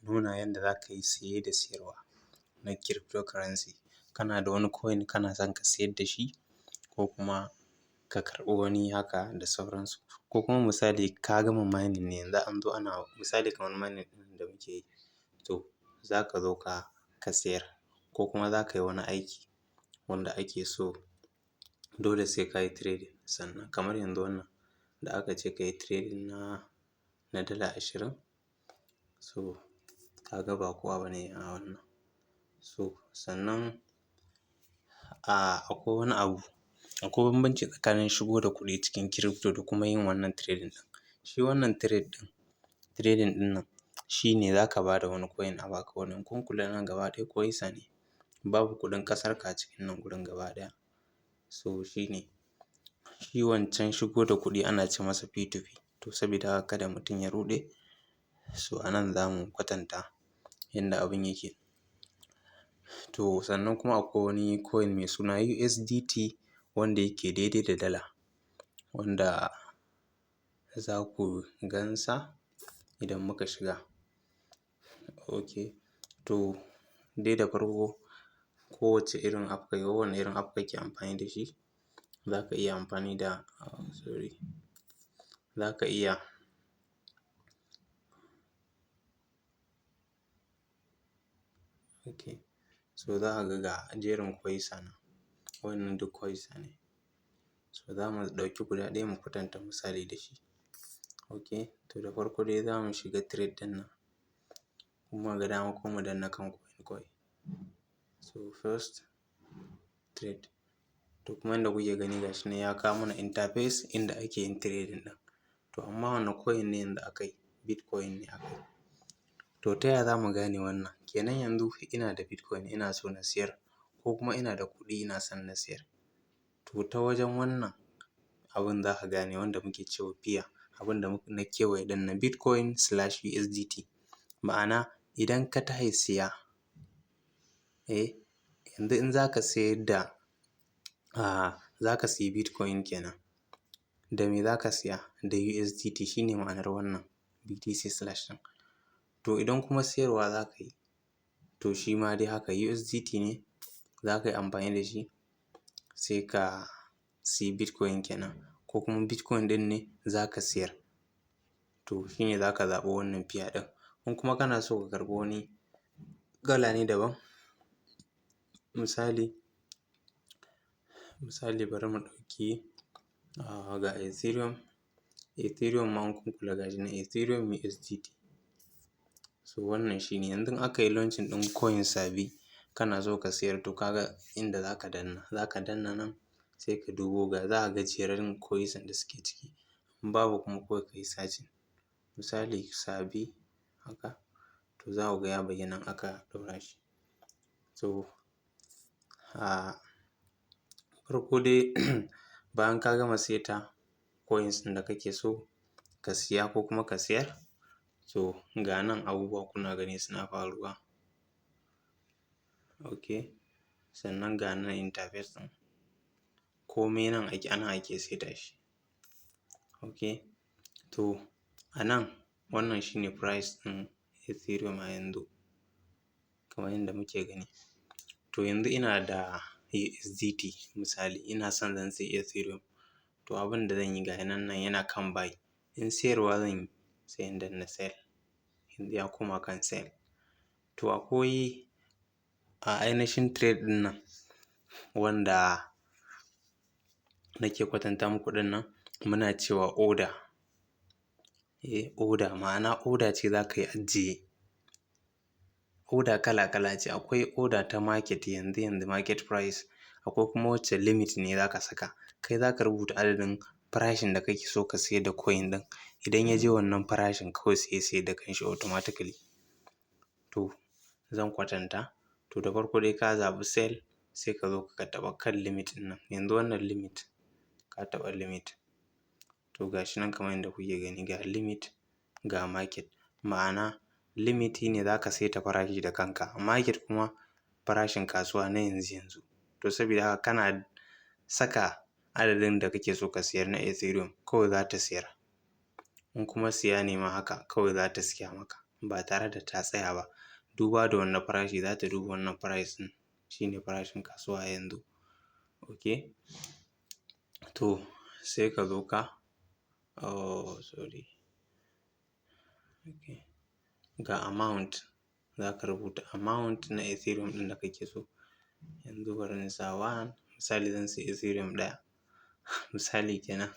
Nuna yanda za ka yi siye da siyarwa na crypto currency. Kana da wani coin kana son ka siyar da shi ko kuma ka karɓi wani haka da sauransu. Ko kuma misali ka gama mining ne, yanzu an zo ana misali kamar mining ɗin da muke yi, to za ka zo ka siyar ko kuma za ka yi wani aiki wanda ake so dole sai ka yi trading. Sannan kamar yanzu wannan da aka ce ka yi trading na $20, so ka ga ba kowa ba ne a wannan. So sannan akwai wani abu, akwai bambanci tsakanin shigo da kuɗi cikin crypto da kuma yin wannan trading ɗin. Shi wannan trade ɗin, trading ɗin nan shi ne za ka ba da wani coin a baka wani. In kun kula, nan gaba ɗaya coins ne, babu kuɗin ƙasarka a cikin nan gurin gaba ɗaya. So shi ne shi wancan shigo da kuɗi ana ce masa P2P. To sabida haka kada mutum ya ruɗe. So a nan za mu kwatanta yanda abin yake. To sannan kuma akwai wani coin mai suna USDT wanda yake daidai da dala, wanda za ku gansa idan muka shiga. Ok, to dai da farko kowacce irin app, kowane irin app kake amfani da shi, za ka iya amfani da, sorry, za ka iya, ok, so za ka ga ga jerin coins nan, wannan duk coins ne. So za mu ɗauki guda ɗaya mu kwatanta misali da shi. Ok, to da farko dai za mu shiga trade ɗin nan, in muka ga dama ko mu danna kan coin kawai. So first trade. To kuma yanda kuke gani, ga shi nan ya kawo mana interface inda ake yin trading ɗin. To amma wane coin ne yanzu a kai? Bitcoin ne a kai. To ta ya za mu gane wannan? Kenan yanzu ina da Bitcoin ina so na siyar, ko kuma ina da kuɗi ina son na siyar. To ta wajen wannan abun za ka gane, wanda muke cewa pair, abin da na kewaye ɗin nan, Bitcoin/USDT. Ma'ana idan ka tashi siya, yanzu in za ka sayar da, za ka siyi Bitcoin kenan, da me za ka siya? Da USDT. Shi ne ma'anar wannan BTC slash ɗin. To idan kuma siyarwa za ka yi, to shi ma dai haka USDT ne za ka yi amfani da shi sai ka siyi Bitcoin kenan, ko kuma Bitcoin ɗin ne za ka siyar. To shi ne za ka zaɓi wannan pair ɗin. In kuma kana so ka karɓi wani kala ne daban, misali bari mu ɗauki ga Ethereum. Ethereum ma in kun kula, ga shi nan Ethereum USDT. So wannan shi ne yanzu in aka yi launching ɗin coin sabi, kana so ka siyar, to ka ga inda za ka danna. Za ka danna nan, sai ka dubo, ga za ka ga jerin coins da suke ciki. In babu kuma, kawai ka yi searching. Misali sabi haka, to za ku ga ya bayyana in aka ɗaura shi. So a farko dai, bayan ka gama saita coins ɗin da kake so ka siya ko kuma ka siyar, so ga nan abubuwa kuna gani suna faruwa. Ok, sannan ga nan interface ɗin, komai nan ake, a nan ake saita shi. Ok, to a nan wannan shi ne price ɗin Ethereum a yanzu kamar yadda muke gani. To yanzu ina da USDT, misali ina son zan sayi Ethereum. To abin da zan yi, ga nan, nan yana kan buy. In siyarwa zan yi, sai in danna sell. Yanzu ya koma kan sell. To akwai a ainihin trade ɗin nan wanda nake kwatanta muku ɗin nan, muna cewa order. Order, ma'ana order ce za ka yi ajiye. Order kala kala ce: akwai order ta market, yanzu yanzu market price, akwai kuma wacce limit ne za ka saka. Kai za ka rubuta adadin farashin da kake so ka siyar da coin ɗin. Idan ya je wannan farashin, kawai sai ya sayar da kanshi automatically. To zan kwatanta. To da farko dai ka zaɓi sell, sai ka zo ka taɓa kan limit ɗin nan. Yanzu wannan limit, ka taɓa limit. To ga shi nan kamar yadda kuke gani, ga limit, ga market. Ma'ana limit ne za ka saita farashi da kanka, market kuma farashin kasuwa na yanzu yanzu. To sabida haka kana saka adadin da kake so ka siyar na Ethereum, kawai za ta siyar. In kuma siya ne ma haka, kawai za ta siya maka. ba tare da ta tsaya ba. Duba da wane farashi za ta duba? Wannan price ɗin shi ne farashin kasuwa a yanzu. Okay, to sai ka zo ka, oh sorry, okay, ga amount, za ka rubuta amount na Ethereum ɗin da kake so. Yanzu bari in sa one, misali zan sayi Ethereum ɗaya, misali kenan.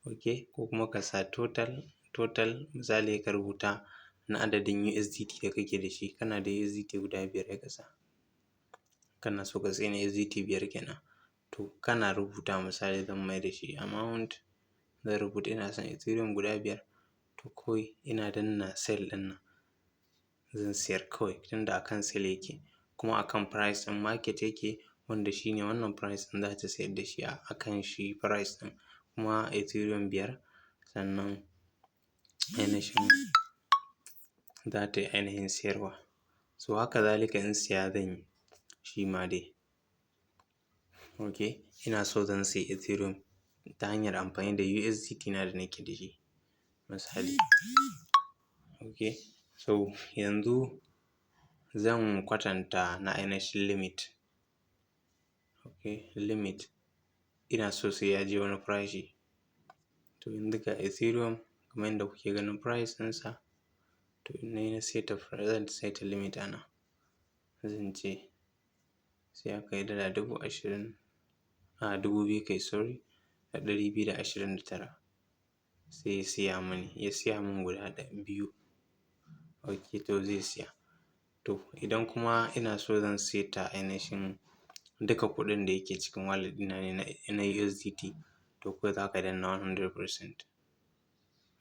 Okay, ko kuma ka sa total, total misali ka rubuta na adadin USDT da kake da shi. Kana da USDT guda 5, sai ka sa. Kana so ka sayi na USDT 5 kenan. To kana rubuta, misali zan mai da shi amount, zan rubuta ina son Ethereum guda 5. To kawai ina danna sell ɗin nan, zan siyar kawai tunda akan sell yake, kuma akan price ɗin market yake, wanda shi ne wannan price ɗin, za ta sayar da shi a kan shi price ɗin, kuma Ethereum 5. Sannan ainihin za ta yi ainihin siyarwa. So haka zalika in siya zan yi shi ma dai. Okay, ina so zan sayi Ethereum ta hanyar amfani da USDT na da nake da shi, misali. Okay, so yanzu zan kwatanta na ainihin limit. Okay, limit ina so sai ya je wani farashi. To yanzu ga Ethereum kamar yadda kuke ganin price ɗinsa. To in nayi na saita, zan saita limit a nan. Zan ce sai ya kai dala 20,000, a 2,000 kai, sorry, da 229, sai ya siya mani, ya siya min guda biyu. Ok, to zai siya. To idan kuma ina so zan saita ainihin duka kuɗin da yake cikin wallet ɗina ne na USDT, to kawai za ka danna 100%.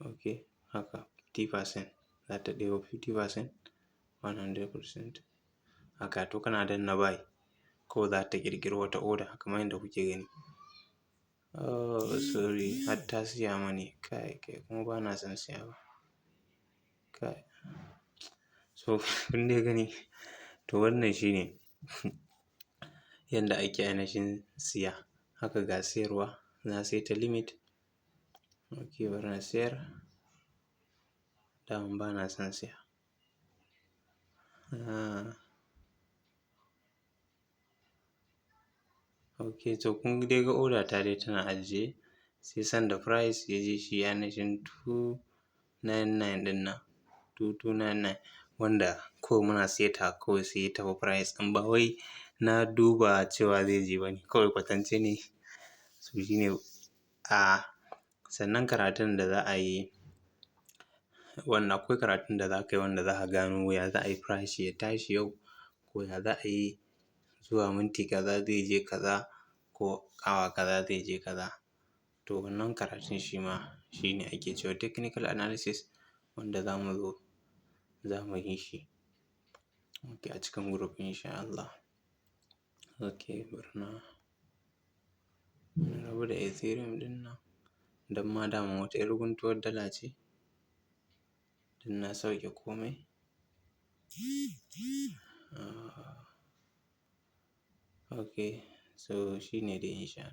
Ok, haka 50% za ta ɗebo 50%, 100%. Haka to kana danna buy, kawai za ta ƙirƙiri wata order kamar yadda kuke gani. Oh sorry, har ta siya mani. Kai kai, kuma ba na son siya ba. Kai. So kun dai gani. To wannan shine yanda ake ainihin siya. Haka ga siyarwa, na saita limit. Ok, bari na siyar. Daman ba na son siya. Ah. Ok, to kun dai ga order ta dai tana ajiye, sai sanda price ya je shi ainihin 299 ɗin nan, 2299, wanda kawai muna saita, kawai sai ya tafi price ɗin, ba wai na duba cewa zai je ba ne, kawai kwatance ne. So shi ne a sannan karatun da za a yi wannan, akwai karatun da za ka yi wanda za ka gano ya za a yi farashi ya tashi yau, ko ya za a yi zuwa minti kaza zai je kaza, ko awa kaza zai je kaza. To wannan karatun shi ma shi ne ake cewa technical analysis, wanda za mu zo za mu yi shi, ok, a cikin group insha Allah. Ok, bari na rabu da Ethereum ɗin nan, don ma daman wata 'yar guntuwar dala ce. Don na sauke komai. Ah, ok, so shi ne dai insha Allah.